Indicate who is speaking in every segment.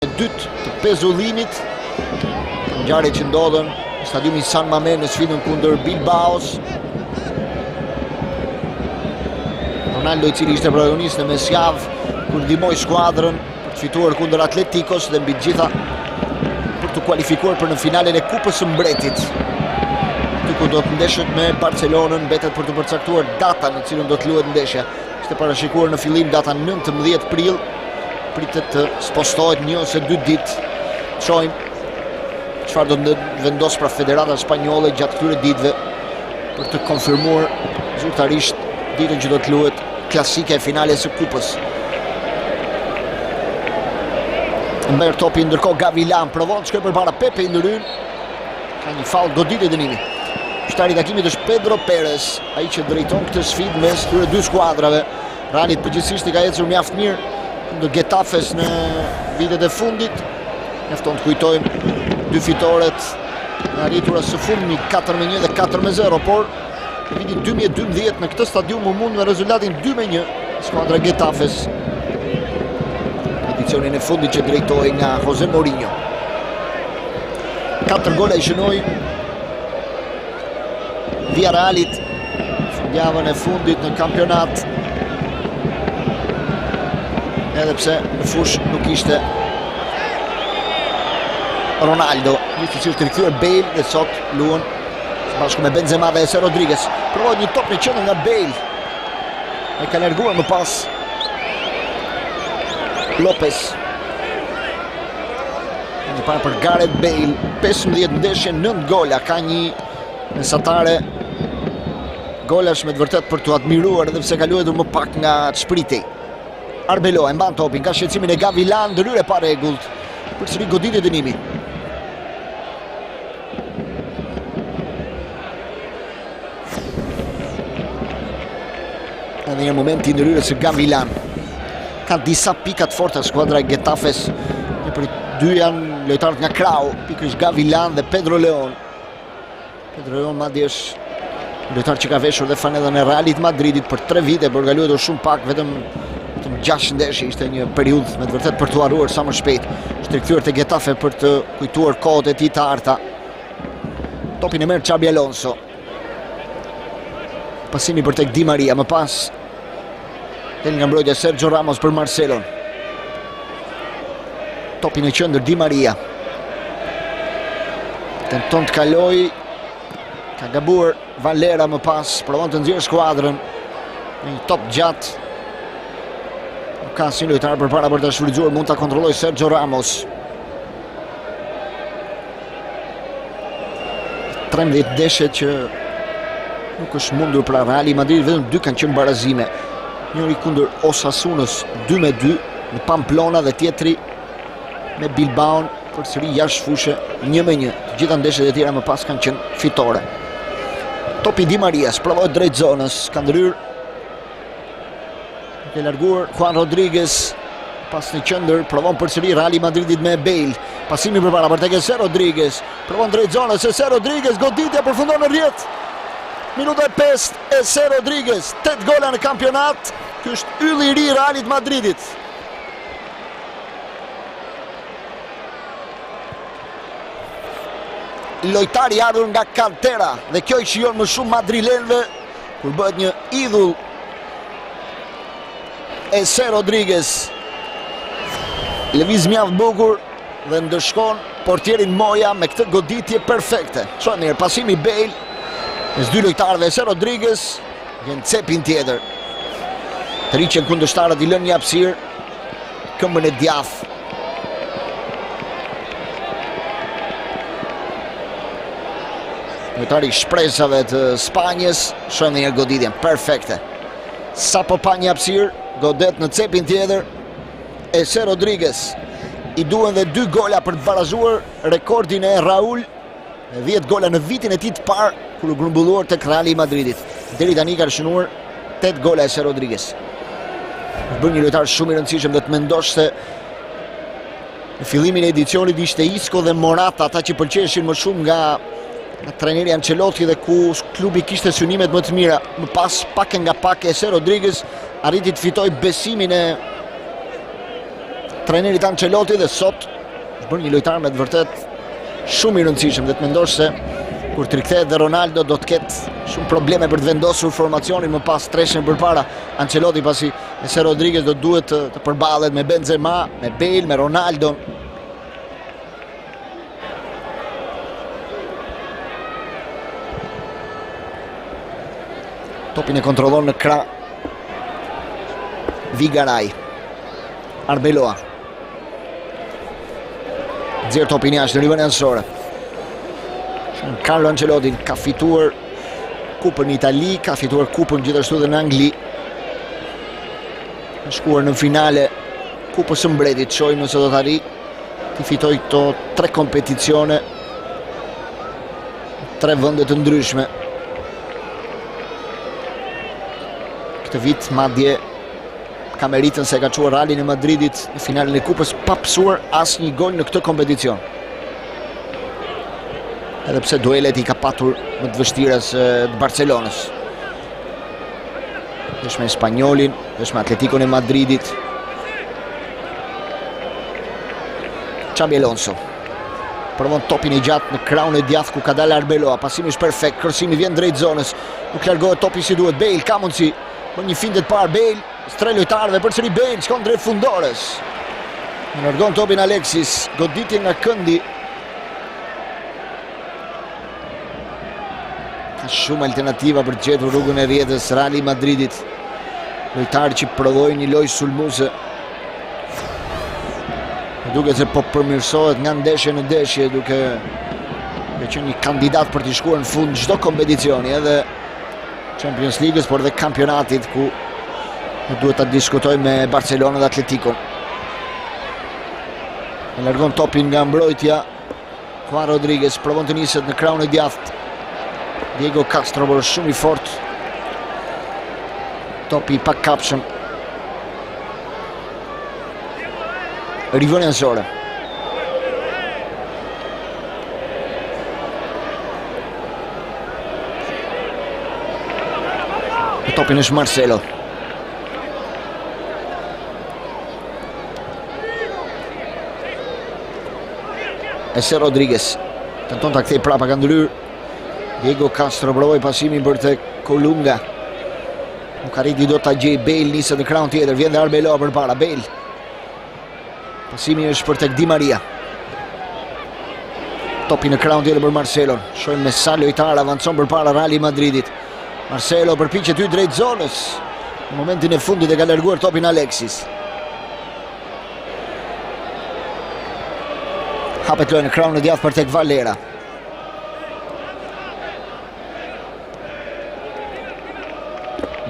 Speaker 1: E dytë të pezullimit, ngjarjet që ndodhën në stadiumin San Mamés në sfidën kundër Bilbaos. Ronaldo i cili ishte protagonist në mesjavë kur ndihmoi skuadrën për të fituar kundër Atleticos dhe mbi të gjitha për t'u kualifikuar për në finalen e Kupës së Mbretit. Aty ku do të ndeshet me Barcelonën, mbetet për t'u përcaktuar data në cilën do të luhet ndeshja. Ishte parashikuar në fillim data 19 prill, pritet të spostohet një ose dy ditë. Shohim çfarë do të vendosë pra Federata Spanjolle gjatë këtyre ditëve për të konfirmuar zyrtarisht ditën që do të luhet klasike e finales së kupës. Merr topin ndërkohë Gavilan provon të shkojë përpara Pepe i ndërhyn. Ka një faull goditje dënimi. Gjyqtari i takimit është Pedro Perez, ai që drejton këtë sfidë mes këtyre dy skuadrave. Realit përgjithësisht i ka ecur mjaft mirë kundër Getafes në vitet e fundit. Mjafton të kujtojmë dy fitoret e arritura së fundmi 4-1 dhe 4-0, por në vitin 2012 në këtë stadium u mund me rezultatin 2-1 skuadra e Getafes. Edicionin e fundit që drejtohej nga Jose Mourinho. 4 gola i shënoi Villarrealit fundjavën e fundit në kampionat edhe pse në fushë nuk ishte Ronaldo, gjithsesi është rikthyer Bale dhe sot luan së bashku me Benzema dhe Jesé Rodriguez. Provohet një top në qendër nga Bale. E ka larguar më pas Lopez. Një parë për Gareth Bale, 15 ndeshje, 9 gola, ka një mesatare golash me të vërtetë për t'u admiruar edhe pse ka luajtur më pak nga ç'pritej. Arbeloa e mban topin, ka shqetësimin e Gavilan, ndërhyrje e parregullt. Përsëri goditje dënimi. Edhe një moment i ndërhyrjes së Gavilan. Ka disa pika të forta skuadra e Getafes. Një prej dy janë lojtarët nga krahu, pikërisht Gavilan dhe Pedro Leon. Pedro Leon madje është lojtar që ka veshur dhe fanellën e Realit Madridit për 3 vite, por ka luajtur shumë pak, vetëm vetëm 6 ndeshje, ishte një periudhë me të vërtetë për t'u harruar sa më shpejt. Është rikthyer te Getafe për të kujtuar kohët e tij të arta. Topin e merr Xabi Alonso. Pasimi për tek Di Maria, më pas del nga mbrojtja Sergio Ramos për Marcelon. Topi në qendër Di Maria. Tenton të kalojë. Ka gabuar Valera më pas, provon të nxjerrë skuadrën. Një top gjatë. Nuk ka asnjë lojtar përpara për ta shfrytëzuar, mund ta kontrollojë Sergio Ramos. 13 ndeshje që nuk është mundur pra Reali i Madridit, vetëm dy kanë qenë barazime. Njëri kundër Osasunës 2 me 2 në Pamplona dhe tjetri me Bilbaon përsëri jashtë fushe 1 me 1. Të gjitha ndeshjet e tjera më pas kanë qenë fitore. Topi Di Marias provohet drejt zonës, ka ndërhyrë Duke larguar Juan Rodriguez pas në qendër, provon përsëri Reali i Madridit me Bale. Pasimi përpara për tek Jesé Rodriguez. Provon drejt zonës Jesé Rodriguez, goditja përfundon në rrjetë. Minuta e 5 Jesé Rodriguez, 8 gola në kampionat. Ky është ylli i ri i Realit Madridit. Lojtari i ardhur nga Cantera dhe kjo i shijon më shumë madrilenëve kur bëhet një idhull Jesé Rodriguez lëviz mjaft bukur dhe ndëshkon portierin Moja me këtë goditje perfekte. Shohim mirë, pasimi Bale mes dy lojtarëve Jesé Rodriguez gjen cepin tjetër. Tërhiqen kundërshtarët i lënë një hapësirë këmbën e djathtë Lojtari i shpresave të Spanjës, shohim një goditjen perfekte. Sapo pa një hapësirë, godet në cepin tjetër, Jesé Rodriguez. I duhen dhe dy gola për të barazuar rekordin e Raul, me 10 gola në vitin e tij të parë, kur u grumbulluar tek Reali i Madridit. Deri tani ka shënuar 8 gola Jesé Rodriguez. Është bërë një lojtar shumë i rëndësishëm dhe të mendosh se Në fillimin e edicionit ishte Isco dhe Morata, ata që pëlqeheshin më shumë nga nga trajneri Ancelotti dhe ku klubi kishte synimet më të mira. Më pas pak e nga pak Jesé Rodriguez arriti të fitojë besimin e trajnerit Ancelotti dhe sot është bërë një lojtar me të vërtetë shumë i rëndësishëm dhe të mendosh se kur të rikthehet dhe Ronaldo do të ketë shumë probleme për të vendosur formacionin më pas treshen përpara Ancelotti pasi Jesé Rodriguez do duhet të, të përballet me Benzema, me Bale, me Ronaldo. Topin e kontrollon në krah Vigaray. Arbeloa. Nxjerr topin jashtë në rivënie anësore. Carlo Ancelotti ka fituar kupën në Itali, ka fituar kupën gjithashtu dhe në Angli. Ka shkuar në finale kupës së mbretit, shohim nëse do të arrijë t'i fitojë këto tre kompeticione tre vende të ndryshme. Këtë vit madje ka meritën se ka çuar Realin e Madridit në finalen e kupës pa pësuar asnjë gol në këtë kompeticion. Edhe pse duelet i ka patur më të vështira se të Barcelonës. Është me Espanjolin, është me Atletikon e Madridit. Xabi Alonso provon topin e gjatë në krahun e djathtë ku ka dalë Arbeloa. Pasimi është perfekt, krosimi vjen drejt zonës. Nuk largohet topi si duhet. Bale ka mundësi. Për një finte të parë Bale, tre lojtarë dhe përsëri Bale shkon drejt fundores. Largon topin Alexis, goditje nga këndi. Ka shumë alternativa për të gjetur rrugën e rrjetës Reali i Madridit. Lojtarë që prodhojnë një lojë sulmuese. Duket se po përmirësohet nga ndeshje në ndeshje duke duke qenë një kandidat për t'i shkuar në fund çdo kompeticioni edhe Champions League-s, por edhe kampionatit ku duhet ta diskutojmë me Barcelonën dhe Atleticon. E largon topin nga mbrojtja. Juan Rodriguez provon të niset në krahun e djathtë. Diego Castro por shumë i fortë. Topi i pakapshëm. Rivënie anësore. Me topin është Marcelo. Jesé Rodriguez tenton ta kthejë prapa ka ndërhyrë Diego Castro provoi pasimin për te Colunga. Nuk arriti dot ta gjejë Bale niset në krahun tjetër, vjen dhe Arbeloa përpara Bale. Pasimi është për tek Di Maria. Topi në krahun tjetër për Marcelon. Shohim me sa lojtarë avancon përpara Reali i Madridit. Marcelo përpiqet të hyjë drejt zonës. Në momentin e fundit e ka larguar topin Alexis. Hapet loja në krahun e djathtë për tek Valera.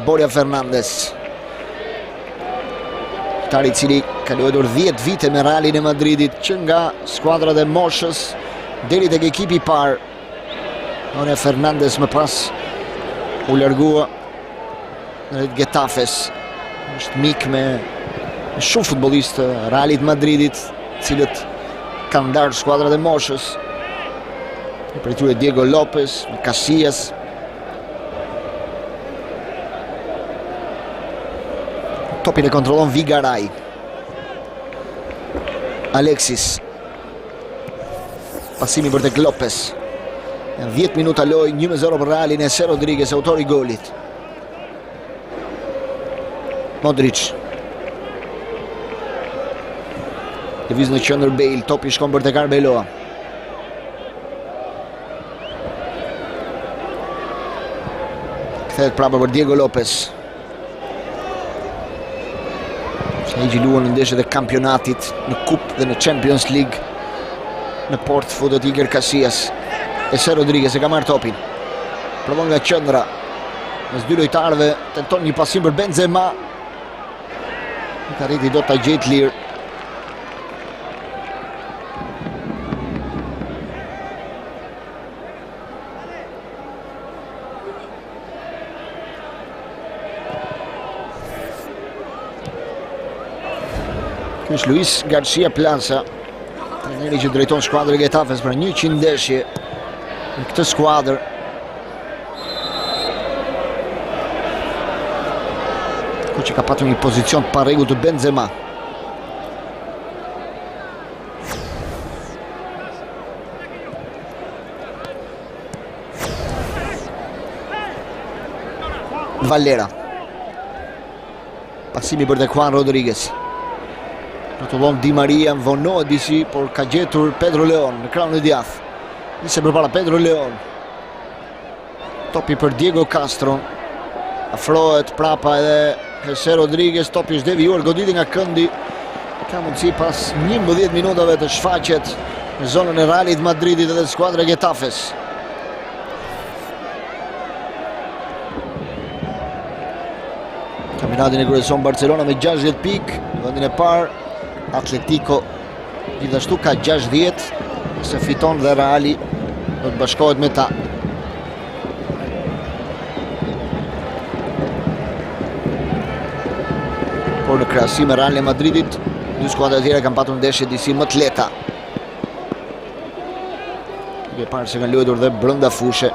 Speaker 1: Borja Fernandez. Lojtari i cili ka luajtur 10 vite me Realin e Madridit që nga skuadrat e moshës deri tek ekipi i parë. Borja Fernandez më pas u largua drejt Getafes. Është mik me shumë futbollistë të Realit Madridit, të cilët kanë ndarë skuadrat e moshës. Një prej tyre Diego Lopez, me Casillas. Topin e kontrollon Vigaray. Alexis. Pasimi për tek Lopez. Në 10 minuta lojë 1-0 për Realin Jesé Rodriguez, autori i golit. Modric. Lëviz në qendër Bale, topi shkon për tek Arbeloa. Kthehet prapa për Diego Lopez. Ai që luan në ndeshjet e kampionatit në Kupë dhe në Champions League. Në portë futet Iker Casillas. Jesé Rodriguez e ka marrë topin. Provon nga qendra. Mes dy lojtarëve tenton një pasim për Benzema. Nuk arriti dot ta gjejë të lirë. Ky është Luis Garcia Plaza, trajneri që drejton skuadrën e Getafes për 100 ndeshje në këtë skuadër. Ku që ka patur një pozicion të parregullt të Benzema. Valera. Pasimi për te Juan Rodriguez. Rrotullon Di Maria, vonohet disi, por ka gjetur Pedro Leon në krahun e djathtë. Niset përpara Pedro Leon. Topi për Diego Castro. Afrohet prapa edhe Jose Rodriguez, topi është devijuar, goditje nga këndi. Ka mundësi pas 11 minutave të shfaqet në zonën e Realit Madridit edhe skuadra e Getafes. Kampionatin e kryeson Barcelona me 60 pikë, vendin e parë Atletico gjithashtu ka 60, nëse fiton dhe Reali do të bashkohet me ta. Por në krahasim me Realin e Madridit, dy skuadrat e tjera kanë patur ndeshje disi më të lehta. Duke parë se kanë luajtur dhe brenda fushe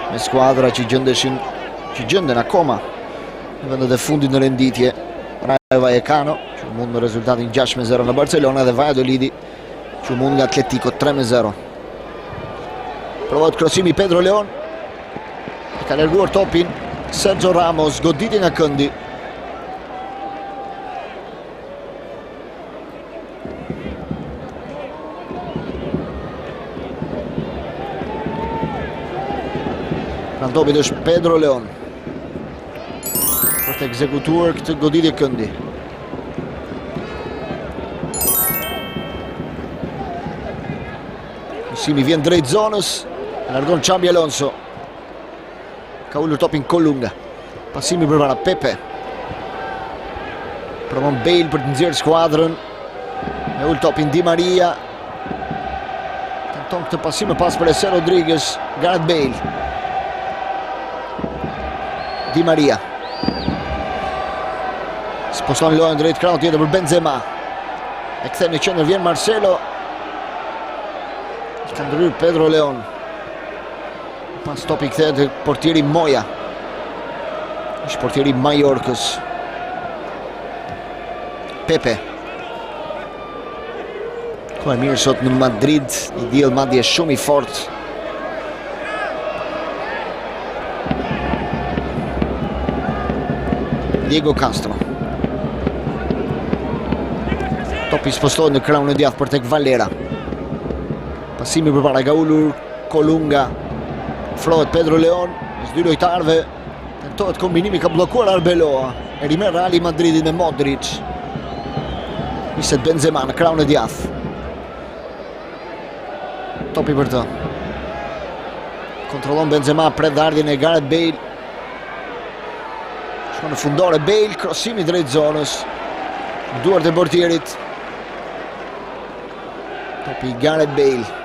Speaker 1: me skuadra që gjendeshin që gjenden akoma në vendet e fundit në renditje. Rayo Vallecano, që u mund me rezultatin 6-0 nga Barcelona dhe Valladolidi që u mund nga Atletico 3-0. Provohet krosimi Pedro Leon. E ka larguar topin Sergio Ramos, goditje nga këndi. Pranë topit është Pedro Leon për të ekzekutuar këtë goditje këndi. Krosimi vjen drejt zonës, largon Xabi Alonso. Ka ulur topin Kolunga. Pasimi përpara Pepe. Provon Bale për të nxjerrë skuadrën. E ul topin Di Maria. Tenton këtë pasim më pas për Jose Rodriguez, Gareth Bale. Di Maria. Sposton lojën drejt krahut tjetër për Benzema. E kthen në qendër vjen Marcelo. Ka ndërhyrë Pedro Leon. Pas topi kthehet te portieri Moja. Është portieri i Mallorcës. Pepe. Kohë e mirë sot në Madrid, një diell madje shumë i fortë. Diego Castro. Topi spostohet në krahun e djathtë për tek Valera. Pasimi përpara ka ulur Kolunga. Afrohet Pedro Leon, mes dy lojtarëve. Tentohet kombinimi ka bllokuar Arbeloa. E rimerr Reali i Madridit me Modric. Niset Benzema në krahun e djathtë. Topi për të. Kontrollon Benzema pret ardhjen e Gareth Bale. Shkon në fundore Bale, krosimi drejt zonës. Duart e portierit. Topi Gareth Bale.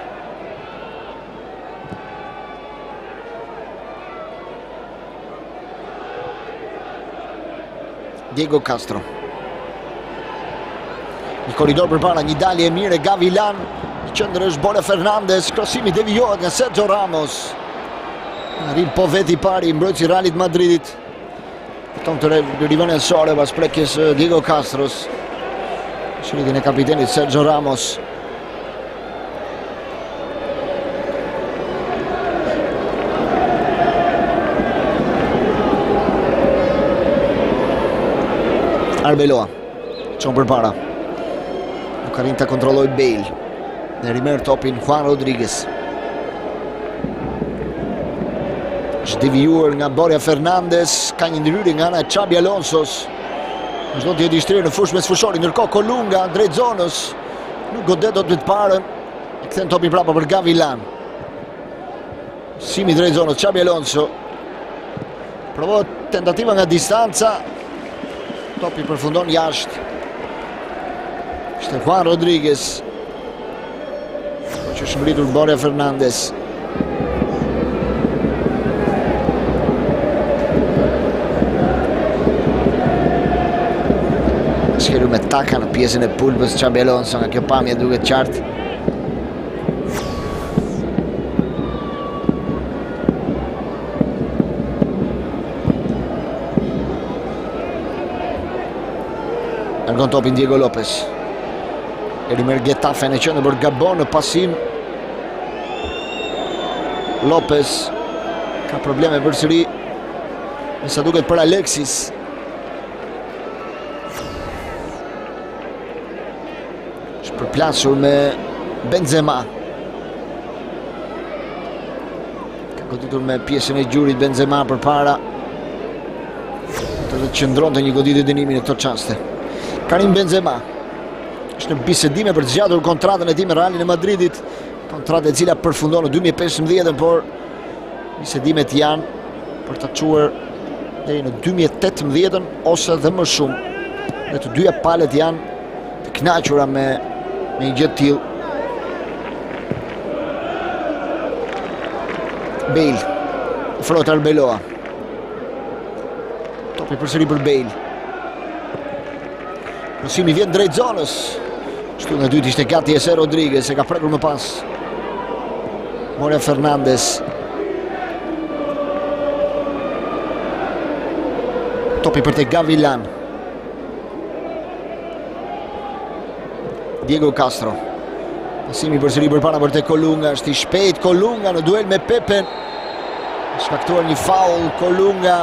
Speaker 1: Diego Castro. Një korridor përpara, një dalje e mirë e Gavilan. Në qendër është Borja Fernandez, krosimi devijohet nga Sergio Ramos. Arrin po vetë i pari, mbrojtësi i Realit Madridit. Fiton këtë rivënie anësore pas prekjes Diego Castros. Shiritin e kapitenit Sergio Ramos. Arbeloa. Çon përpara. Nuk arrin ta kontrollojë Bale. Dhe rimerr topin Juan Rodriguez. Është devijuar nga Borja Fernandez, ka një ndërhyrje nga ana e Xabi Alonsos. Vazhdon të jetë i shtrirë në fushë mesfushori, ndërkohë Kolunga drejt zonës. Nuk godet dot me të parën. E kthen topin prapa për Gavilan. Simi drejt zonës, Xabi Alonso. Provohet tentativa nga distanca. Topi përfundon jashtë. Ishte Juan Rodriguez. Po që është ngritur Borja Fernandez. Shkelur me taka në pjesën e pulpës Xabi Alonso nga kjo pamje duket qartë. Largon topin Diego Lopez. E rimerr Getafe në qendër për Gabon në pasim. Lopez ka probleme përsëri. Me sa duket për Alexis. Është përplasur me Benzema. Ka goditur me pjesën e gjurit Benzema përpara. Të të qëndronte një goditje dënimi në këto çaste. Karim Benzema është në bisedime për të zgjatur kontratën e tij me Realin e Madridit, kontratë e cila përfundon në 2015, por bisedimet janë për ta çuar deri në 2018 ose dhe më shumë. Dhe të dyja palët janë të kënaqura me me një gjë të tillë. Bale, afrohet Arbeloa. Topi përsëri për Bale. Krosimi vjen drejt zonës. Shtyllën e dytë ishte gati Jese Rodriguez, e ka prekur më pas. Borja Fernandez. Topi për te Gavilan. Diego Castro. Pasimi përsëri përpara për te Kolunga, është i shpejtë Kolunga në duel me Pepen. Shkaktuar një faull Kolunga.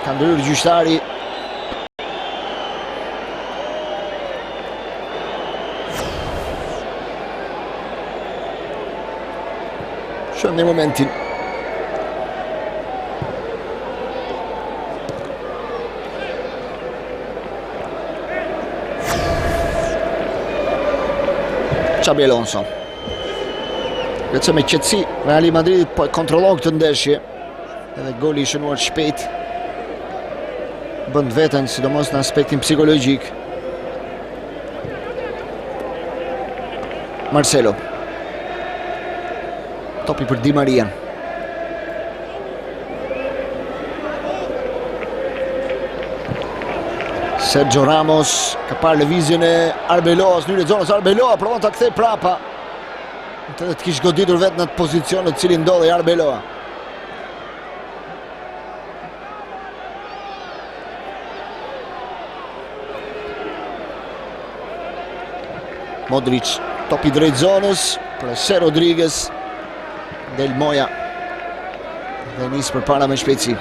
Speaker 1: Ka ndërhyrë gjyqtari. Shohim një momentin. Xabi Alonso. Veçse me qetësi, Reali i Madridit po e kontrollon këtë ndeshje. Edhe goli i shënuar shpejt bën të veten, sidomos në aspektin psikologjik. Marcelo. Topi për Di Marian. Sergio Ramos ka parë lëvizjen e Arbeloas në zonës Arbeloa provon ta kthejë prapa. Të të kish goditur vetë në atë pozicion në të cilin ndodhej Arbeloa. Modric, topi drejt zonës, për Jose Rodriguez, del Moja dhe nis përpara me shpejtësi.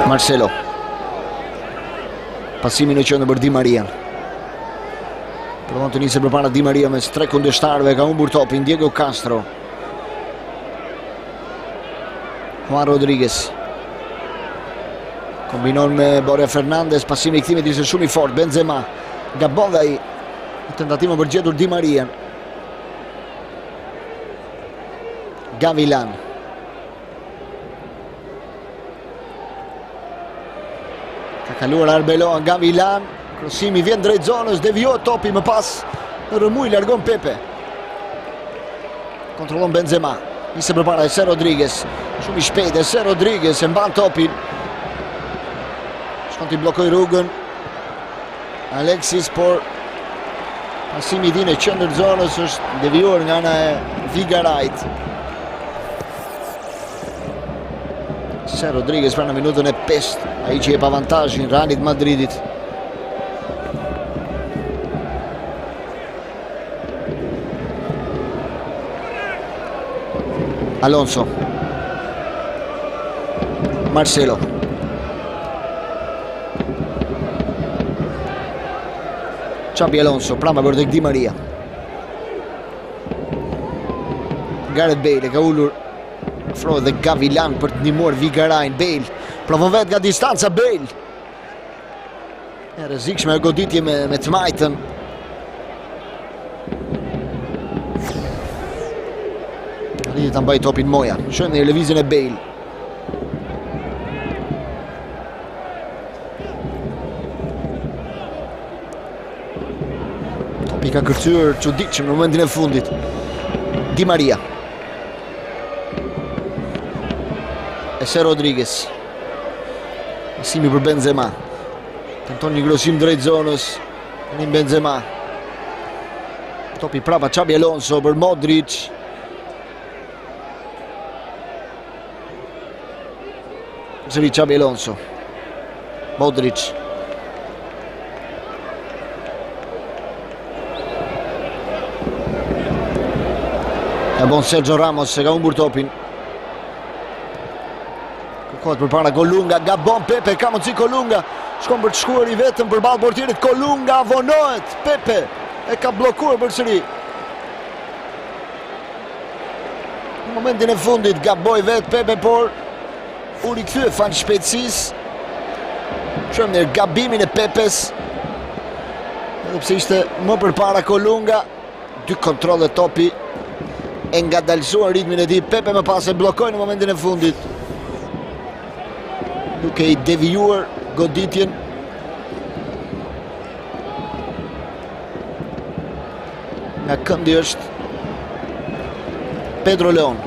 Speaker 1: Marcelo. Pasimi në qendër për Di Marian. Provon të nisë përpara Di Maria mes tre kundërshtarëve, ka humbur topin Diego Castro. Juan Rodriguez. Kombinon me Borja Fernandez, pasimi i kthimit ishte shumë i fortë. Benzema gabon dhe ai në tentativën për gjetur Di Marian. Gavilan. Ka kaluar Arbeloa Gavilan. Krosimi vjen drejt zonës, devijohet topi më pas në rrëmujë largon Pepe. Kontrollon Benzema. Nise përpara Jose Rodriguez. Shumë i shpejtë Jose Rodriguez e mban topin. Shkon t'i bllokojë rrugën. Alexis, por pasimi i tij në qendër të zonës është devijuar nga ana e Vigarajt. Jose Rodriguez pra në minutën e 5, ai që jep avantazhin Realit Madridit. Alonso. Marcelo. Xabi Alonso, prapa për tek Di Maria. Gareth Bale e ka ulur afrohet dhe Gavilan për të ndihmuar Vigarajn. Bale provon vetë nga distanca Bale. E rrezikshme goditje me, me të majtën. Arriti ta mbajë topin Moja. Shohim në lëvizjen e Bale. Topi ka kërcyer çuditshëm në momentin e fundit. Di Maria. Jose Rodriguez. Pasimi për Benzema. Tenton një krosim drejt zonës. Karim Benzema. Topi prapa Xabi Alonso për Modric. Përsëri Xabi Alonso. Modric. E bon Sergio Ramos, e ka humbur topin. Kërkohet përpara Kolunga, gabon Pepe, ka mundësi Kolunga. Shkon për të shkuar i vetëm përballë portierit Kolunga, vonohet Pepe. E ka bllokuar përsëri. Në momentin e fundit gaboi vetë Pepe, por u rikthye falë shpejtësisë. Shohim mirë gabimin e Pepes. Edhe pse ishte më përpara Kolunga, dy kontrolle topi e ngadalësuan ritmin e tij. Pepe më pas e bllokoi në momentin e fundit. Duke i devijuar goditjen. Nga këndi është Pedro Leon.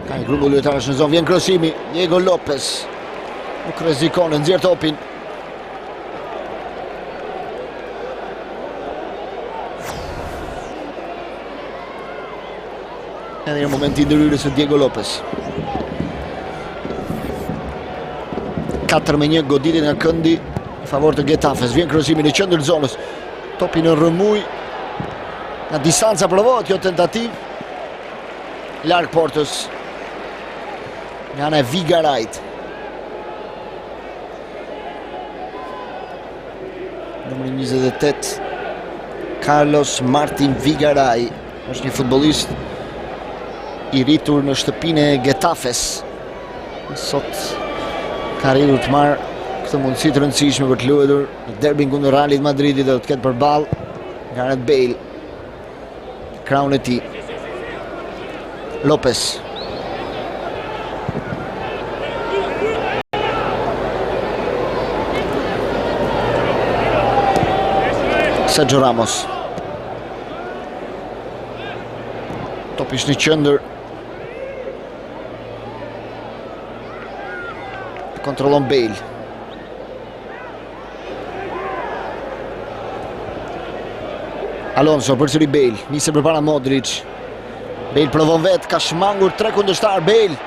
Speaker 1: Ka një grumbull lojtarësh në zonë, vjen krosimi, Diego Lopez. Nuk rrezikon, e nxjerr topin. Edhe një moment i ndërhyrjes së Diego Lopez. 4 me 1 goditje nga këndi në favor të Getafes. Vjen krosimi në qendër të zonës. Topi në rrëmujë. Nga distanca provohet kjo tentativë. Larg portës. Nga ana e Vigarajt. Numri 28 Carlos Martin Vigaray është një futbollist i rritur në shtëpinë e Getafes. Sot ka arritur të marrë këtë mundësi të rëndësishme për të luajtur në derbin kundër Realit Madridit do të ketë përballë Gareth Bale. Krahun e tij. Lopez. Sergio Ramos. Topi është në qendër. Kontrollon Bale. Alonso përsëri Bale, niset përpara Modric. Bale provon vetë, ka shmangur tre kundërshtarë Bale.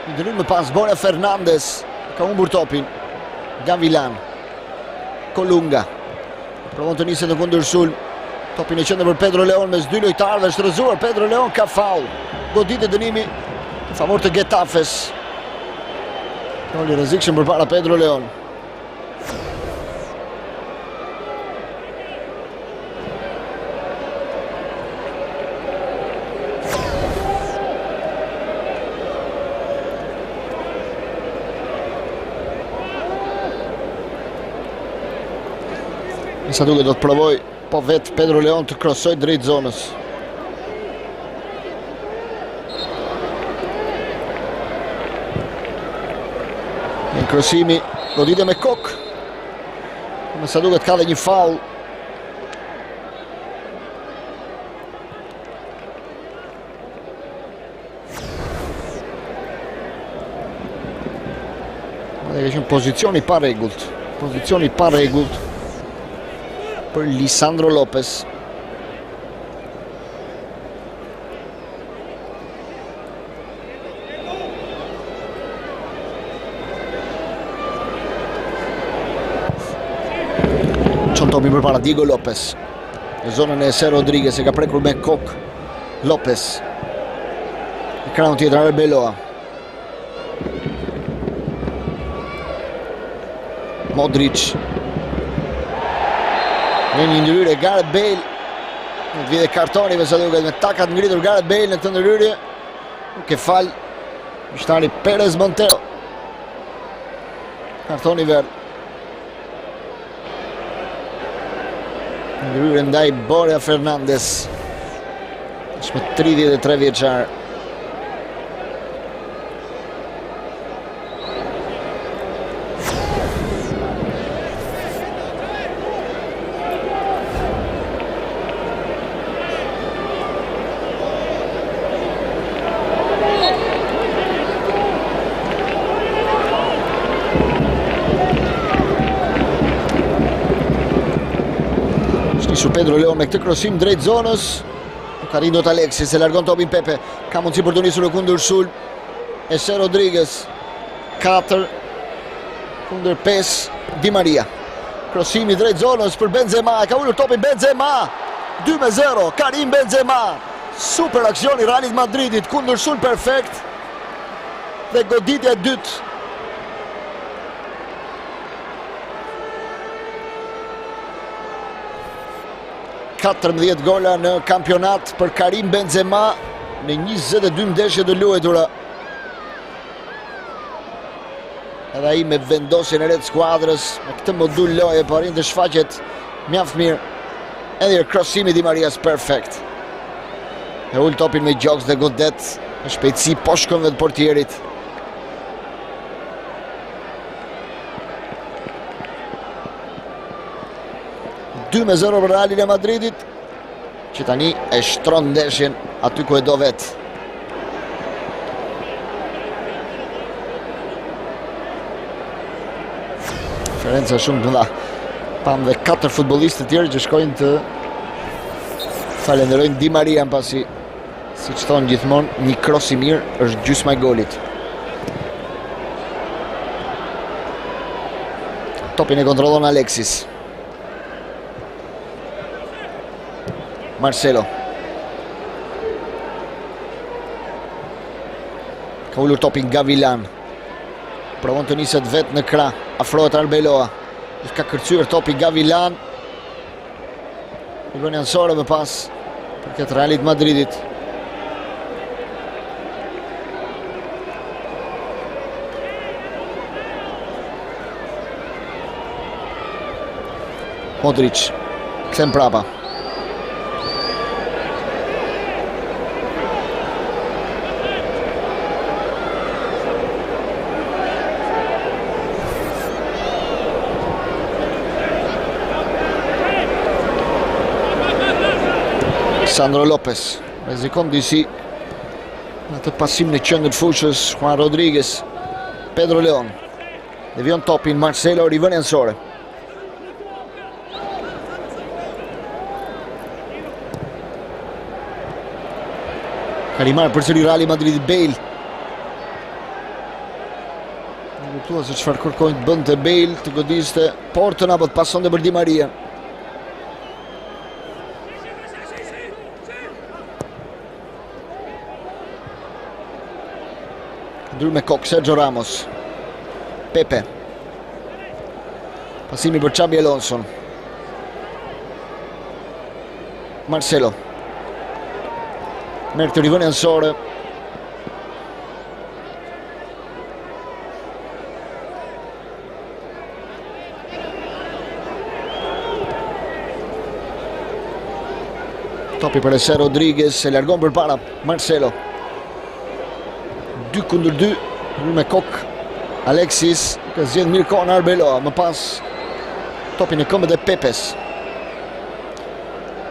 Speaker 1: Një ndërhyrje më pas Borja Fernandez, ka humbur topin. Gavilan. Kolunga. Provon të niset në kundërsulm. Topi në qendër për Pedro Leon mes dy lojtarëve është rrëzuar Pedro Leon ka faull. Goditje dënimi në favor të Getafes. Gol i rrezikshëm përpara Pedro Leon. Me sa duket do të provojë po vetë Pedro Leon të krosojë drejt zonës. Një krosimi, goditje me kokë. Me sa duket ka dhe një faull. Dhe ka qenë pozicion i parregullt. Pozicion i parregullt për Lisandro Lopez. Çon topin përpara Diego Lopez. Në zonën e Jesé Rodriguez e ka prekur me kokë Lopez. Në krahun tjetër Arbeloa. Modric. Në një ndërhyrje Gareth Bale. Në të vijë kartoni me sa duket me takat ngritur Gareth Bale në këtë ndërhyrje. Nuk e fal gjyqtari Perez Montero. Kartoni i verdhë. Ndërhyrje ndaj Borja Fernandez. Tashmë 33 vjeçar. Nisur Pedro Leon me këtë krosim drejt zonës. Nuk arrin dot Alexis, e largon topin Pepe. Ka mundësi për të nisur në kundërsulm. Jesé Rodriguez. 4 kundër 5 Di Maria. Krosimi drejt zonës për Benzema, e ka ulur topin Benzema. 2 me 0, Karim Benzema. Super aksion i Realit Madridit, kundërsulm perfekt. Dhe goditja e dytë. 14 gola në kampionat për Karim Benzema në 22 ndeshje të luajtura. Edhe ai me vendosjen e re të skuadrës, me këtë modul loje, po arrin të shfaqet mjaft mirë. Edhe një krosimi Di Marias perfekt. E ul topin me gjoks dhe godet me shpejtësi poshtë këmbëve të portierit. 2 me 0 për Realin e Madridit, që tani e shtron ndeshjen aty ku e do vetë. Diferenca shumë të mëdha. Pamë dhe katër futbollistë të tjerë që shkojnë të falenderojnë Di Marian pasi siç thonë gjithmonë, një kros i mirë është gjysma e golit. Topin e kontrollon Alexis. Marcelo. Ka ulur topin Gavilan. Provon të niset vetë në krah. Afrohet Arbeloa. I ka kërcyer topi Gavilan. Rivënie anësore më pas i përket Realit Madridit. Modric kthen prapa. Sandro Lopez rrezikon disi në atë pasim në qendër të fushës Juan Rodriguez Pedro Leon devion topin Marcelo rivënie anësore Ka rimarrë përsëri Reali Madrid Bale. Nuk kuptua se çfarë kërkoi të bënte Bale, të godiste portën apo të pasonte për Di Maria. Ndryr me kokë Sergio Ramos. Pepe. Pasimi për Xabi Alonso. Marcelo. Merr këtë rivënie anësore. Topi për Jesé Rodriguez, e largon përpara Marcelo. 2 kundër 2, me kokë Alexis, ka zgjedh mirë kohën Arbeloa, më pas topi në këmbët e Pepes.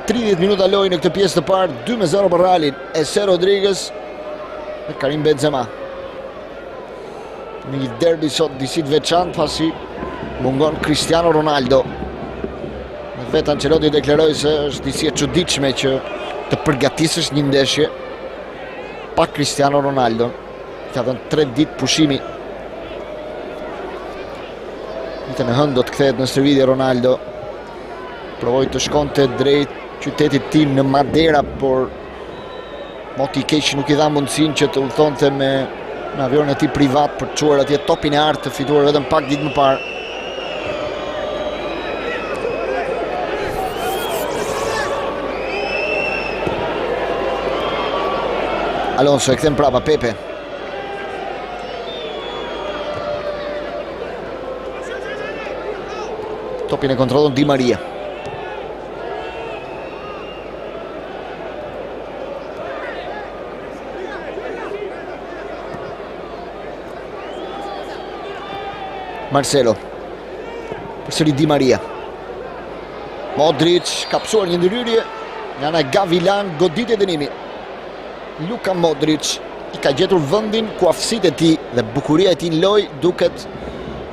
Speaker 1: 30 minuta lojë në këtë pjesë të parë, 2 me 0 për Realin, Jesé Rodriguez dhe Karim Benzema. Në një derbi sot disi të veçantë pasi mungon Cristiano Ronaldo. Dhe vetë Ancelotti deklaroi se është disi e çuditshme që të përgatisësh një ndeshje pa Cristiano Ronaldo. Ka dhënë 3 ditë pushimi. Ditën e hënë do të kthehet në stërvitje Ronaldo. Provoi të shkonte drejt qytetit të tij në Madeira, por Moti i keq nuk i dha mundësinë që të udhëtonte me në avionin e tij privat për të çuar atje topin e artë të fituar vetëm pak ditë më parë. Alonso e kthen prapa Pepe. Topin e kontrollon Di Maria. Marcelo. Përsëri Di Maria. Modric ka pësuar një ndërhyrje nga ana e Gavilan, goditje dënimi. Luka Modric i ka gjetur vendin ku aftësitë e tij dhe bukuria e tij në lojë duket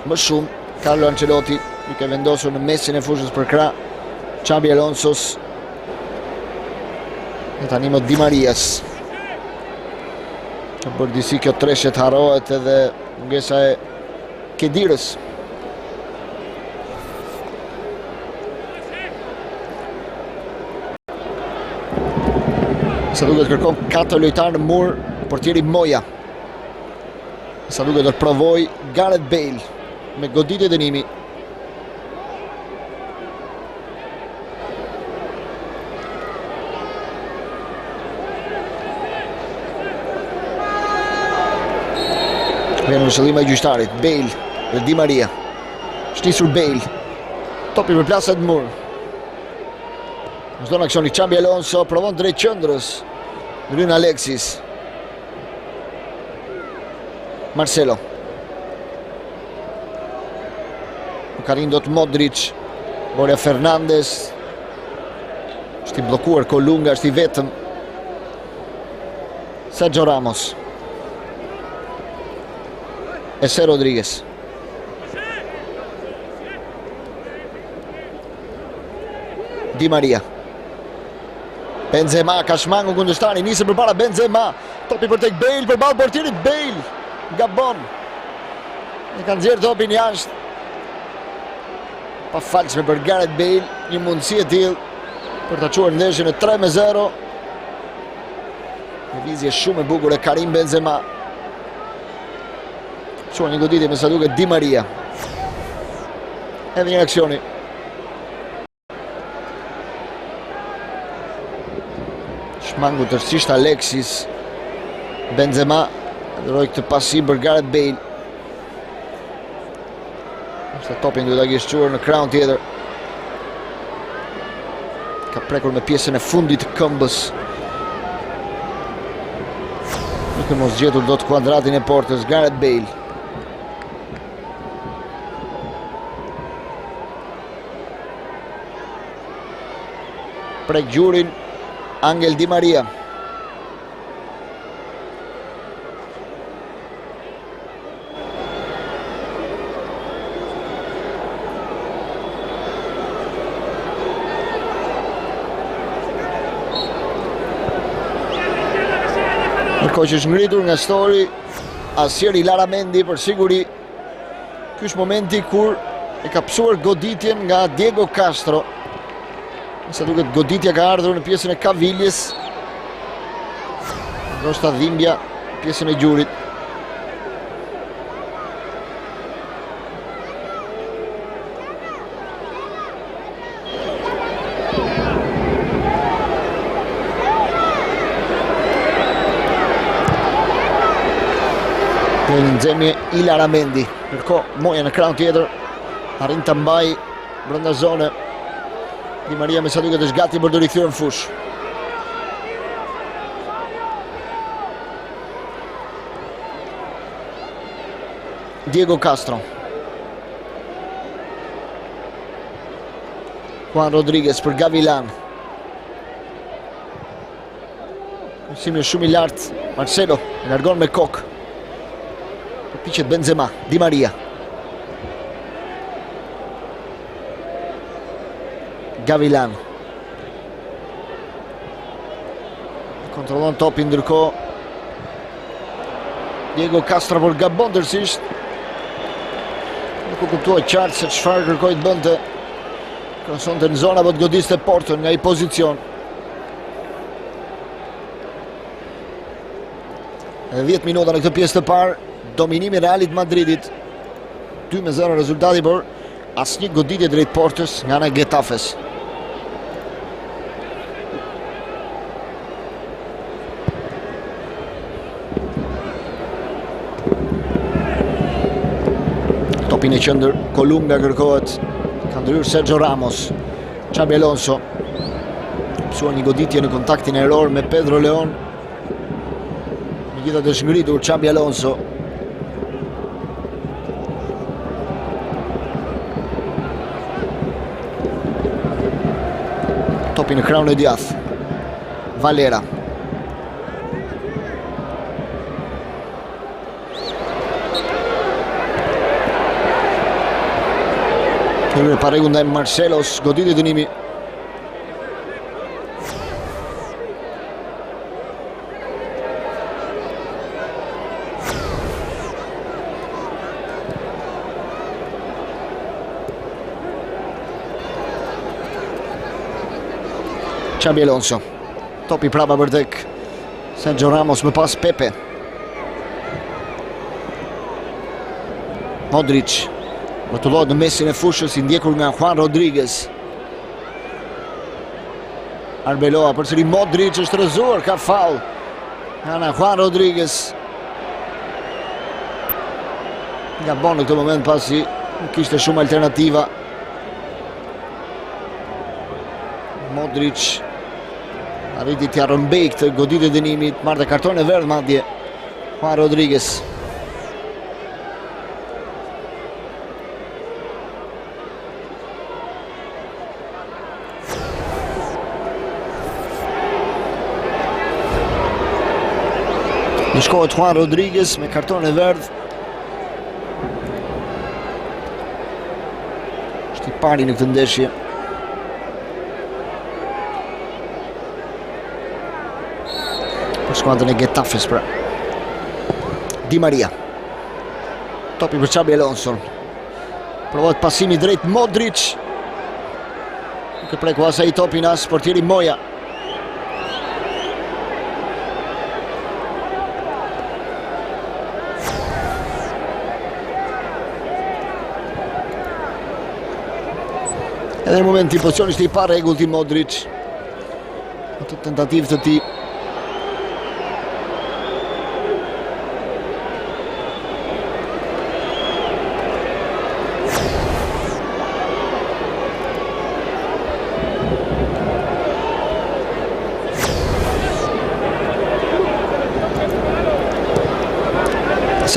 Speaker 1: më shumë Carlo Ancelotti duke vendosur në mesin e fushës përkrah. Xabi Alonsos Dhe tani më Di Marias Ka bërë disi kjo treshe të harrohet edhe mungesa e Kedirës Sa duket kërkon 4 lojtarë në mur Portieri Moja Sa duket do të provojë Gareth Bale Me goditje dënimi Vjen vërshëllima e gjyqtarit, Bale dhe Di Maria. Është nisur Bale. Topi përplaset në mur. Vazhdon aksioni Xabi Alonso, provon drejt qendrës. Ndërhyn Alexis. Marcelo. Nuk arrin dot Modric. Borja Fernandez. Është i bllokuar Kolunga, është i vetëm. Sergio Ramos. Jesé Rodriguez. Di Maria. Benzema ka shmangur kundërshtarin, niset përpara Benzema. Topi për tek Bale, përballë portierit Bale. Gabon. E ka nxjerrë topin jashtë. Pafalshme për Gareth Bale, një mundësi e tillë për ta çuar ndeshjen në 3-0. Lëvizje shumë e bukur e Karim Benzema. Çuan një goditje me sa duket Di Maria. Edhe një aksioni. Shmangu tërësisht Alexis Benzema dhuroi këtë pasim për Gareth Bale. Është topin duhet ta kish çuar në krahun tjetër. Ka prekur me pjesën e fundit të këmbës. Duke mos gjetur dot kuadratin e portës Gareth Bale. Prek gjurin Angel Di Maria. Ndërkohë që është ngritur nga stoli Asier Illaramendi për siguri Ky është momenti kur e ka pësuar goditjen nga Diego Castro. Me sa duket goditja ka ardhur në pjesën e kaviljes. Ndoshta dhimbja pjesën e gjurit. Në një nxehje Illaramendi. Ndërkohë Moja në krahun tjetër. Arrin ta mbajë brenda zone. Di Maria me sa duket është gati për t'u rikthyer në fushë. Diego Castro. Juan Rodriguez për Gavilan. Krosimi është shumë i lartë. Marcelo largon me kokë. Përpiqet Benzema, Di Maria. Gavilan. Kontrollon topin ndërkohë. Diego Castro por gabon tërësisht. Nuk u kuptua qartë se çfarë kërkoi të bënte. Krosonte në zonë apo të godiste portën nga ai pozicion. Edhe 10 minuta në këtë pjesë të parë, dominimi i Realit Madridit. 2-0 rezultati, por Asnjë goditje drejt portës nga ana e Getafes. Topi në qendër, Kolunga kërkohet, ka ndërhyrë Sergio Ramos, Xabi Alonso, pësuar një goditje në kontaktin ajror me Pedro Leon, Megjithatë është ngritur Xabi Alonso. Topi në krahun e djathtë. Valera. Hyrje e parregullt ndaj Marcelos, goditje dënimi. Xabi Alonso. Topi prapa për tek Sergio Ramos më pas Pepe. Modric rrotullohet në mesin e fushës i ndjekur nga Juan Rodriguez. Arbeloa përsëri Modric është rrëzuar, ka faull. Nga Juan Rodriguez. Gabon në këtë moment pasi nuk kishte shumë alternativa. Modric arriti t'ia rrëmbejë këtë goditje dënimi, të marrë karton e verdhë madje Juan Rodriguez. Ndëshkohet Juan Rodriguez me karton e verdhë. Është i pari në këtë ndeshje. Për skuadrën e Getafes pra. Di Maria. Topi për Xabi Alonso. Provohet pasimi drejt Modric. Nuk e preku as ai topin as portieri Moja. Edhe në momentin pozicioni ishte i parregullt i Modric. Atë tentativë të tij.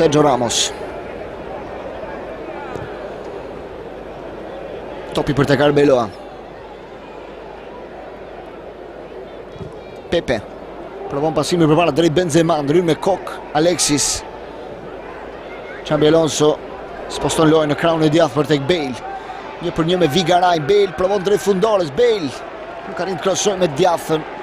Speaker 1: Sergio Ramos. Topi për tek Arbeloa. Pepe provon pasimin përpara drejt Benzema, ndërhyn me kokë Alexis. Xabi Alonso sposton lojën në krahun e djathtë për tek Bale. Një për një me Vigaray, Bale provon drejt fundores, Bale nuk arrin të krosojë me djathtën.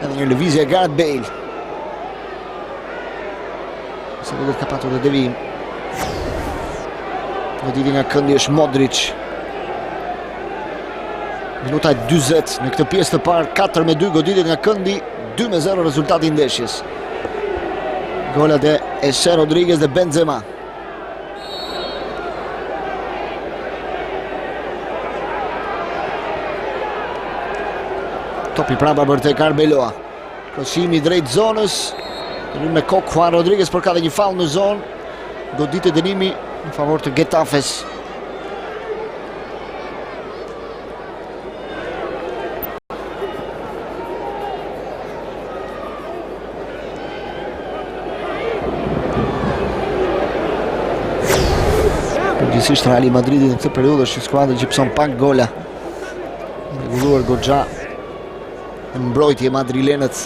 Speaker 1: Edhe një lëvizje e Gareth Bale. Sa duket ka patur dhe devijim. Goditi nga këndi është Modric. Minuta 40 në këtë pjesë të parë, 4 me 2 goditjet nga këndi, 2 me 0 rezultati i ndeshjes. Golat e Jesé Rodriguez dhe Benzema. Topi prapa për tek Arbeloa. Krosimi drejt zonës. Ndërhyn me kokë Juan Rodriguez, por ka dhe një faull në zonë. Goditje dënimi në favor të Getafes. Përgjithësisht Reali i Madridit në këtë periudhë është një skuadër që pëson pak gola. Rregulluar goxha në mbrojtje madrilenët,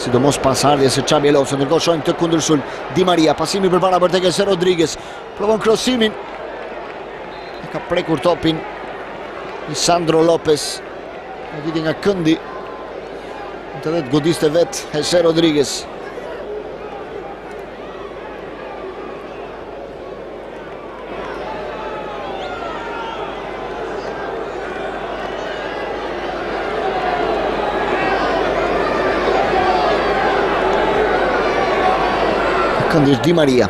Speaker 1: sidomos pas ardhjes së Xabi Alonso. Ndërkohë shohim këtë kundërsulm Di Maria, pasimi përpara për tek Jesé Rodriguez. Provon krosimin. E ka prekur topin Lisandro Lopez. Goditje nga këndi. Të dhe të godiste vetë Jesé Rodriguez. Këndi është Di Maria.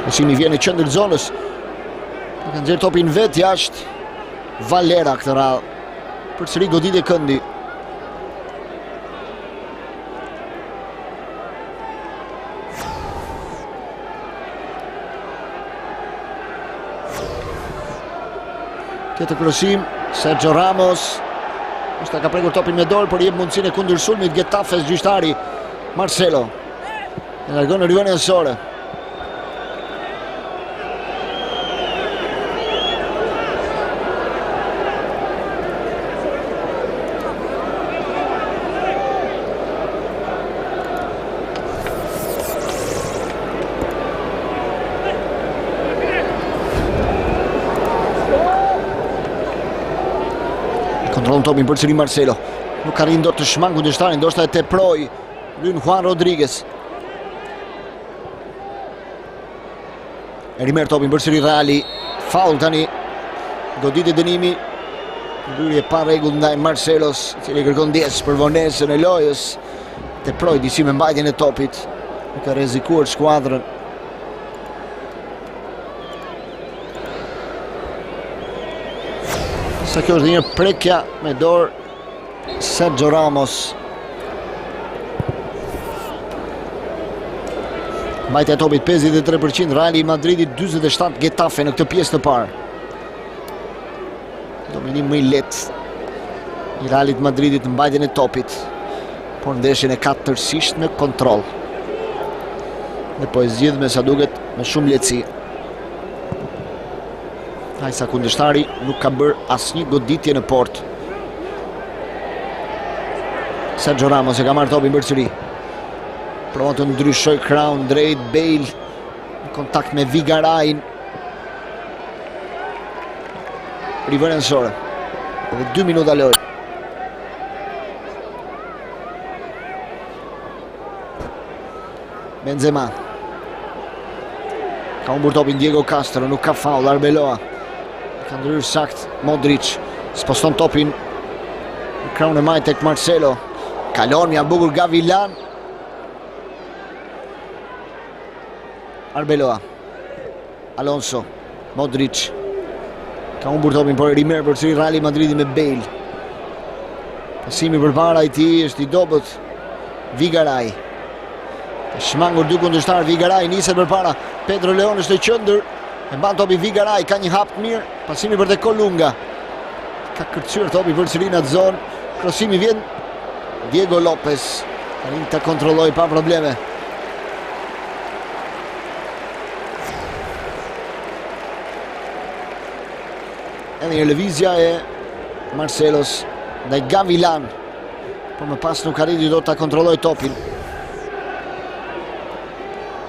Speaker 1: Krosimi vjen në qendër zonës. E ka nxjerrë topin vetë jashtë. Valera këtë radhë. Përsëri goditje këndi. Tjetër krosim, Sergio Ramos. Ndoshta ka prekur topin me dorë, por i jep mundësinë e kundërsulmit Getafes gjyqtari Marcelo. E largon në rivënie anësore. topin përsëri Marcelo. Nuk arrin dot të shmangë kundërshtarin, ndoshta e teproi. Lyn Juan Rodriguez. E rimerr topin përsëri Reali. Faull tani. Goditje dënimi. Ndërhyrje pa rregull ndaj Marcelos, i cili kërkon ndjesë për vonesën e lojës. Teproi disi me mbajtjen e topit, duke rrezikuar skuadrën. Sa kjo është një prekja me dorë Sergio Ramos. Mbajtja e topit 53%, Reali i Madridit 47 Getafe në këtë pjesë të parë. Dominim më i lehtë i Realit Madridit në mbajtjen e topit, por ndeshjen e ka tërësisht në kontroll. Dhe po e zgjidh me sa duket me shumë lehtësi. Aq sa kundërshtari nuk ka bërë asnjë goditje në portë. Sergio Ramos e ka marrë topin përsëri. Provon të ndryshojë krahun drejt Bale në kontakt me Vigarain. Rivënie anësore. Dhe 2 minuta lojë. Benzema. Ka humbur topin Diego Castro, nuk ka faull Arbeloa. Ka ndërhyrë saktë Modric. Sposton topin në krahun e majtë tek Marcelo. Kalon mjaft bukur Gavilan. Arbeloa. Alonso, Modric. Ka humbur topin, por e rimerr përsëri Reali i Madridit me Bale. Pasimi përpara i tij është i dobët. Vigaray. Ka shmangur dy kundërshtarë Vigaray niset përpara. Pedro Leon është në qendër. E mban topin Vigaray, ka një hap të mirë. Pasimi për te Kolunga. Ka kërcyer topi përsëri në atë zonë. Krosimi vjen Diego Lopez. Arrin ta kontrollojë pa probleme. Edhe një lëvizja e Marcelos ndaj Gavilan. Por më pas nuk arriti dot ta kontrollojë topin.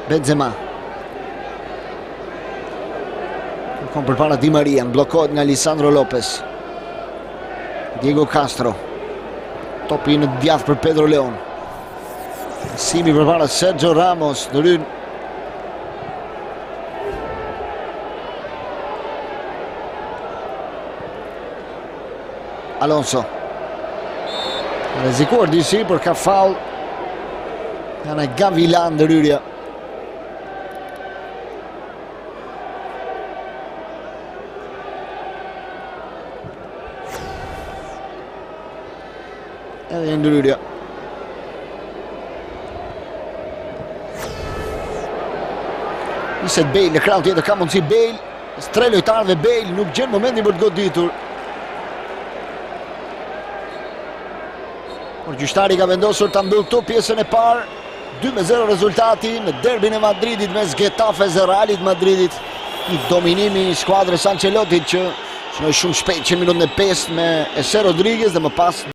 Speaker 1: Benzema. Kërkon përpara Di Maria, bllokohet nga Lisandro Lopez. Diego Castro. Topi në djathtë për Pedro Leon. Pasimi përpara Sergio Ramos, ndërhyn Alonso. Rrezikuar disi, por ka faull. Nga Gavilan ndërhyrja. Edhe një ndërhyrje. Niset Bale në krahun tjetër ka mundësi Bale. Mes tre lojtarëve Bale nuk gjen momentin për të goditur. Por gjyqtari ka vendosur ta mbyllë këtu pjesën e parë. 2-0 rezultati në derbin e Madridit mes Getafes dhe Realit Madridit. Një dominim i skuadrës së Ancelottit që shënoi shumë shpejt që në minutën e 5 me Jesé Rodriguez dhe më pas.